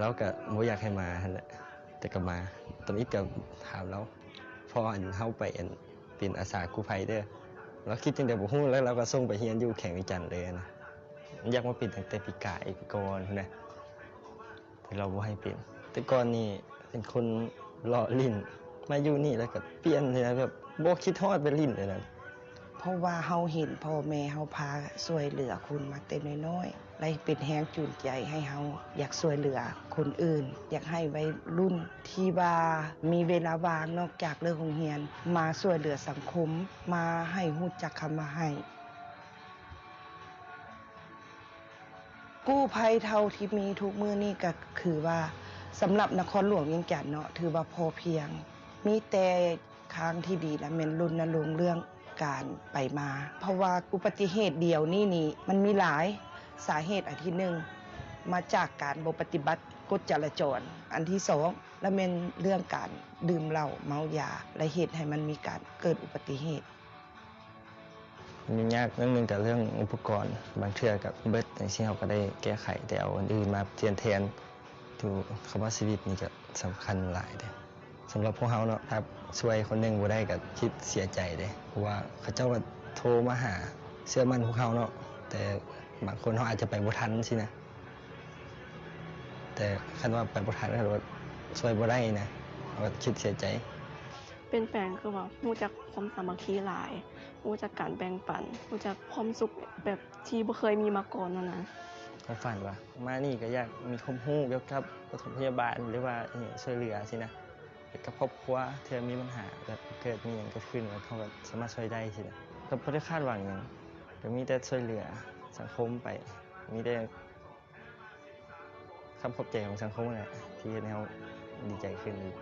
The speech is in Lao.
ລາວກະບໍ່ຢາກໃຫ້ມາຫັ້ນແຫຼະ ແຕ່ກະມາ. ຕຳອິດກະຖາມລາວ ພໍອັນເຮົາໄປອັນເປັນອາສາກູ້ໄພເດີ ລາວຄິດຈັ່ງໃດບໍ່ຮູ້ ແລ້ວລາວກະສົ່ງໄປຮຽນຢູ່ແຂວງວຽງຈັນເລີຍຫັ້ນນະ. ມັນຢາກມາເປັນຕັ້ງແຕ່ປີກາຍ ປີກ່ອນພຸ້ນນະ ແຕ່ລາວບໍ່ໃຫ້ເປັນ. ແຕ່ກ່ອນນີ້ເປັນຄົນເລາະຫຼິ້ນ ມາຢູ່ນີ້ແລ້ວກະປ່ຽນເລີຍນະ ແບບບໍ່ຄິດຮອດໄປຫຼິ້ນເລີຍນະ. ເພາະວ່າເຮົາເຫັນພໍ່ແມ່ເຮົາພາຊ່ວຍເຫຼືອຄົນມາແຕ່ນ້ອຍໆ ແລະເປັນແຮງຈູງໃຈໃຫ້ເຮົາຢາກຊ່ວຍເຫຼືອຄົນອື່ນ, ຢາກໃຫ້ໄວລຸ້ນທີ່ວ່າມີເວລາວ່າງນອກຈາກເລີກໂຮງຮຽນ ມາຊ່ວຍເຫຼືອສັງຄົມ, ມາໃຫ້ຮູ້ຈັກຄຳວ່າໃຫ້. ກູ້ໄພເທົ່າທີ່ມີທຸກມື້ນີ້ກະຄືວ່າ ສຳລັບນະຄອນຫຼວງວຽງຈັນເນາະ ຖືວ່າພໍພຽງ, ມີແຕ່ ທາງທີ່ດີລະແມ່ນລົນນະລົງເລື່ອງການໄປມາ ເພາະວ່າອຸບັດຕິເຫດດຽວນີ້ນີ້ມັນມີຫຼາຍສາເຫດ. ອັນທີໜຶ່ງ ມາຈາກການບໍ່ປະຕິບັດກົດຈະລາຈອນ, ອັນທີສອງລະແມ່ນເລື່ອງການດື່ມເຫຼົ້າເມົາຢາ ແລະເຮັດໃຫ້ມັນມີການເກີດອຸບັດຕິເຫດ. ຫຍຸ້ງຍາກໜ້ອຍໜຶ່ງກະເລື່ອງອຸປະກອນ ບາງເທື່ອກະເບິດຈັ່ງຊີ້ ເຮົາກະໄດ້ແກ້ໄຂ ແຕ່ເອົາອັນອື່ນມາປ່ຽນແທນ. ຢູ່ຄຳວ່າຊີວິດນີ້ກະສຳຄັນຫຼາຍເດ້ ສຳລັບພວກເຮົາເນາະ. ຖ້າຊ່ວຍຄົນໜຶ່ງບໍ່ໄດ້ກະຄິດເສຍໃຈເດ້ ເພາະວ່າເຂົາເຈົ້າກະໂທມາຫາ ເຊື່ອໝັ້ນພວກເຮົາເນາະ ແຕ່ບາງຄົນເຮົາອາດຈະໄປບໍ່ທັນຊີ້ນະ. ແຕ່ຄັນວ່າໄປບໍ່ທັນ ຄັນວ່າຊ່ວຍບໍ່ໄດ້ນະ ເຮົາກະຄິດເສຍໃຈ. ປ່ຽນແປງຄືວ່າຮູ້ຈັກຄວາມສາມັກຄີຫຼາຍ, ຮູ້ຈັກການແບ່ງປັນ, ຮູ້ຈັກຄວາມສຸກແບບທີ່ບໍ່ເຄີຍມີມາກ່ອນຫັ້ນນະ. ຄວາມຝັນຫວາ? ມານີ້ກະຢາກມີຄວາມຮູ້ກ່ຽວກັບປະຖົມພະຍາບານ ຫຼືວ່າອີ່ຫຍັງຊ່ວຍເຫຼືອຊີ້ນະ ກັບຄອບຄົວ ເທື່ອມີບັນຫາ ແບບເກີດມີຫຍັງເກີດຂຶ້ນ ເຮົາກະສາມາດຊ່ວຍໄດ້ຊີ້ນະ. ກະບໍ່ໄດ້ຄາດຫວັງຫຍັງ ກະມີແຕ່ຊ່ວຍເຫຼືອສັງຄົມໄປ ມີແຕ່ ຄຳຂອບໃຈຂອງສັງຄົມຫັ້ນແຫຼະ ທີ່ເຮັດໃຫ້ເຮົາດີໃຈຂຶ້ນອີກ.